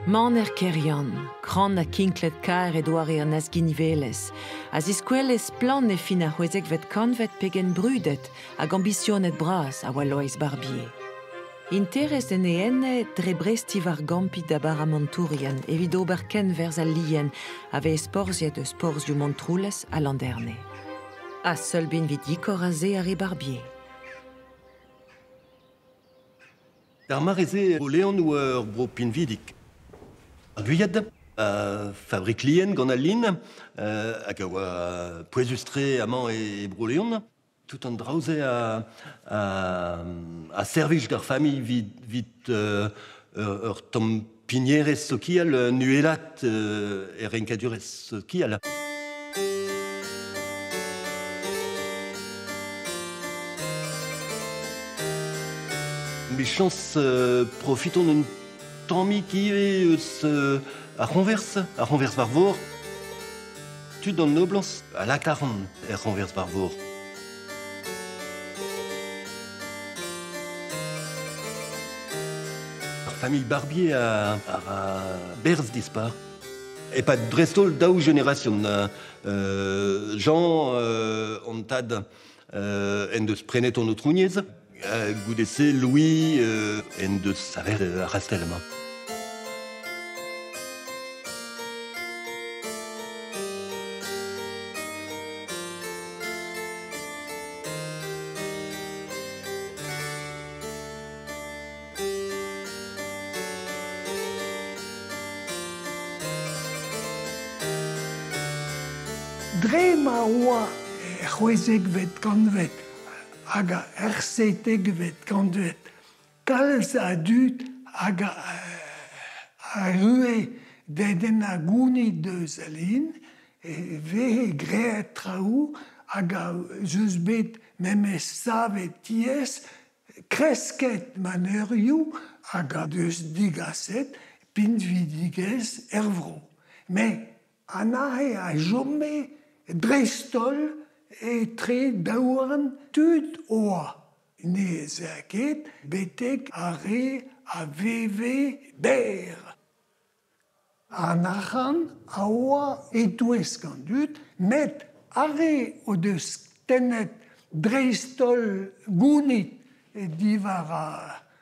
Maner Keryann, kran ha kinklet kaer e doare an azginivelezh, a ziskouele splann e fin ar c'hwezekvet kantved pegen brudet hag ambisionet bras a oa Loeiz Barbier. Interest en e enne dre brestiñ war gampi da baramantourien evit ober kenwerzh al lien a vez porzhiet eus porzhioù Montroulez ha Landerne. Ha seul binvidikoc'h a se ar re Barbier. D'ar mare-se, Bro-Leon oa ur bro pinvidik. Ar gwiad, a fabrik lien gant al lin, hag a oa pouezus-tre amañ e Bro-Leon. Tout an draoù-se a, a, a servij d'ar familh evit, evit ur tamm pignerezh sokial, un uhelad er renkadurezh sokial. Michañs profitont un tammig ivez eus ar c'hoñvers, ar c'hoñvers war vor. Tud an noblañs a lak arc'hant er c'hoñvers war vor. Ar familh Barbier a, a ra berzh dispar. E-pad dreist-holl daou jenerasion. Jean, hon tad, en deus prenet hon aotrouniezh. Goude-se, Louis en deus savet ar c'hastell-mañ. Dre ma oa er c'hwezekvet kantved hag er seitekvet kantved kalz a dud hag a arrue dedennañ gounid eus al hin e veze graet traoù hag a 'z eus bet memes savet tiez Kresket manerioù hag a deus degaset pinvidigezh er vro. Met an aze a chome dreist-holl etre daouarn tud oa. Ne 'z ae ket betek ar re a veve berr. An arc'hant a oa e-touesk an dud, met ar re o deus tennet dreist-holl gounid diwar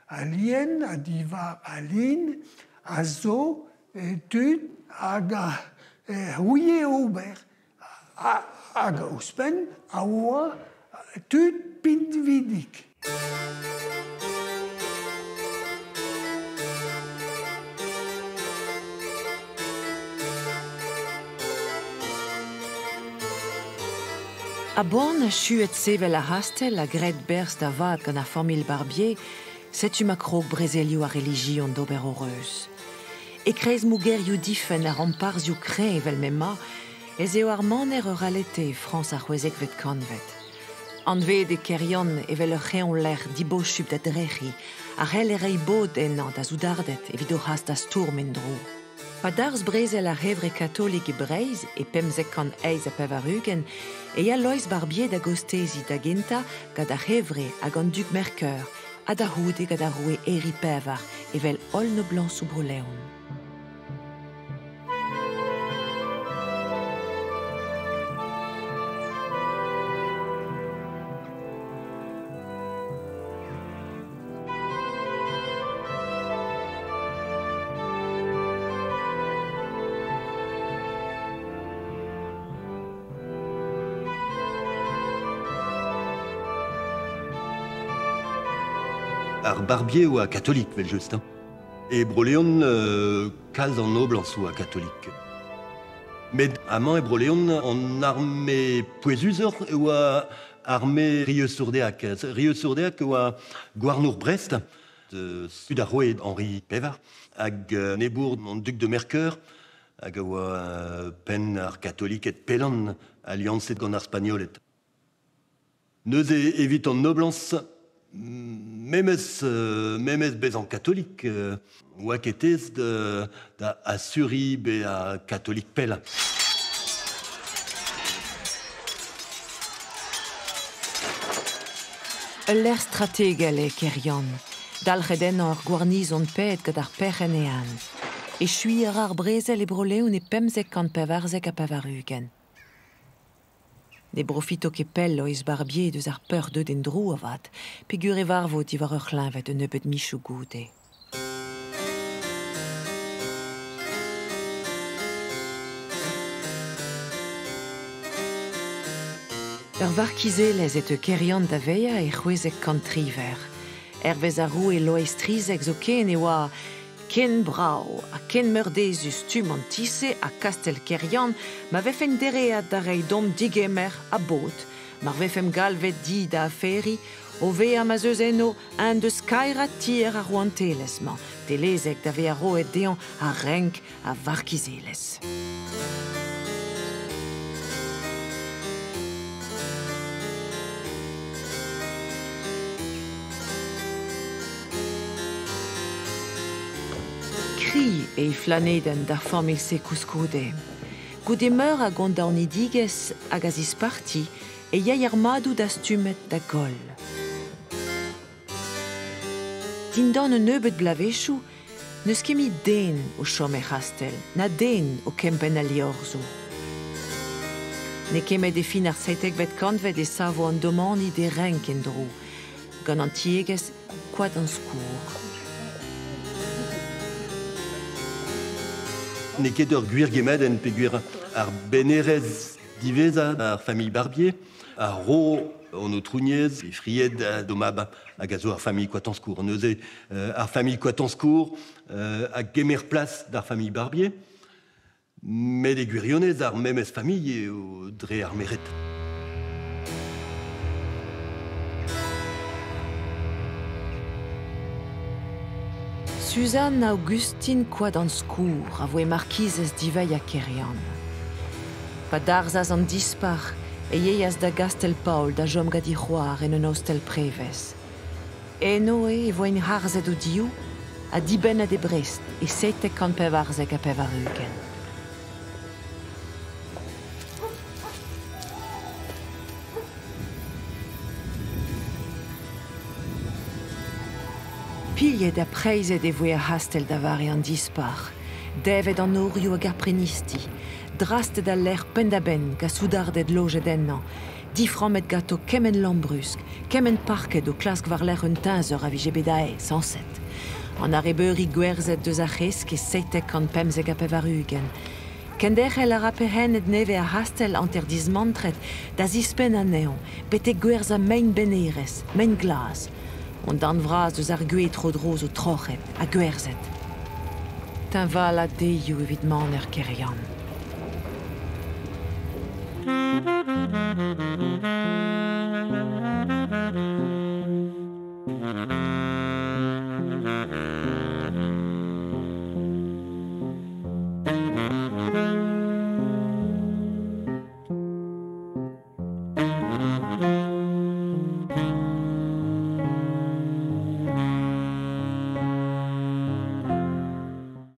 al lien ha diwar al lin a zo tud hag a c'houie ober hag ouzhpenn a oa tud pinvidik. A-boan achuet sevel ar c'hastell ha graet berzh da vat gant ar familh Barbier, setu ma krog brezelioù ar relijion d'ober o reuz. E-kreiz mogerioù difenn ar ramparzhioù kreñv evel m'emañ, ez eo ar maner ur ralete e Frañs ar c'hwezekvet kantved. Anveet eo Keryann evel ur c'hreñvlec'h dibosupl da drec'hiñ a c'heller reiñ bod ennañ da soudarded evit o c'has da stourm en-dro. Pa darzh brezel ar C'hevre katolik e Breizh e 1588 e ya Loeiz Barbier da gosteziñ da gentañ gant ar C'hevre hag an dug Mercœur ha da c'houde gant ar roue Herri Pevar evel holl noblañsoù Bro-Leon. Ar barbier oa katolik, 'vel-just. Hein. E Bro-Leon, kalz an noblañs oa katolik. Met amañ e Bro-Leon, an arme pouezusoc'h e oa arme Rieux-Sourdeac. Rieux-Sourdeac e oa gouarnour Brest, sud ar roue Henri Pevar, hag nebour an dug de Mercœur, hag a oa penn ar gatoliked pellan aliañset gant ar Spagnoled. Neuze evit an noblañs memes memes bezañ katolik oa ket aes da asuriñ bezañ katolik pellañ. Ul lec'h strategel eo Keryann, dalc'het ennañ ur gwarnizon paeet gant ar perc'henn eeun. Echuiñ a ra ar brezel e Bro-Leon e 1594. Ne brofito ket pell Loeiz Barbier deus ar peur deuet en-dro avat, peogwir e varvo diwar ur c'hleñved un nebeud mizioù goude. Ur varkizelezh e teu Keryann da vezañ e 1618. Hervez ar roue Loeiz Trizek zoken e oa ken brav ha ken meurdezus stumm an ti-se ha kastell Keryann ma vefen dereat da reiñ deomp digemer ha bod, mar vefemp galvet di da aferiñ, o vezañ ma'z eus eno un deus kaerañ tier ar rouantelezh-mañ, dellezek da vezañ roet dezhañ ar renk a varkizelezh. Kri eo he flanedenn d'ar familh-se koulskoude. Goude meur a gondaonidigezh hag a zisparti e yay ar madoù dastumet da goll. Dindan un nebeud bloavezhioù n'eus ket mui den o chom er c'hastell, na den o kempenn al liorzhoù. N'eo ket met e fin ar seitekvet kantved e savo an domani d'e renk en-dro, gant an tiegezh Koad-an-Skourr. N'eo ket ur gwir gemmadenn peogwir ar bennerez diwezhañ ar familh Barbier a ro an aotrouniezh, he fried d'o mab hag a zo ar familh Koatanscourt. Neuze ar familh Koatanscourt a gemer plas d'ar familh Barbier, met e gwirionez ar memes familh eo dre ar merc'hed. Suzanne Augustine Koadanscourt a voe markizez diwezhañ Keryann. Pa darzhas an Dispac'h e yeas da Gastell-Paol da chom gant he c'hoar en un ostel prevez. Eno eo e voent harzet o-div ha dibennet e Brest e 1794. Pilhet ha preizhet e voe ar c'hastell da vare an Dispac'h, devet an norioù hag ar prenisti, drastet al lec'h penn-da-benn gant soudarded lojet ennañ, diframmet ganto kement lambrusk, kement parked o klask war-lerc'h un teñzor a vije bet aes, sañset. An arrebeuri gwerzhet deus ar c'hresk e 97 95. Kenderc'hel a ra perc'henned nevez ar c'hastell hanter dismantret da zispenn anezhañ, betek gwerzhañ mein-benerezh, mein glas. An darn vras deus ar gwez tro-dro zo troc'het ha gwerzhet. Teñvalaat deioù evit maner Keryann.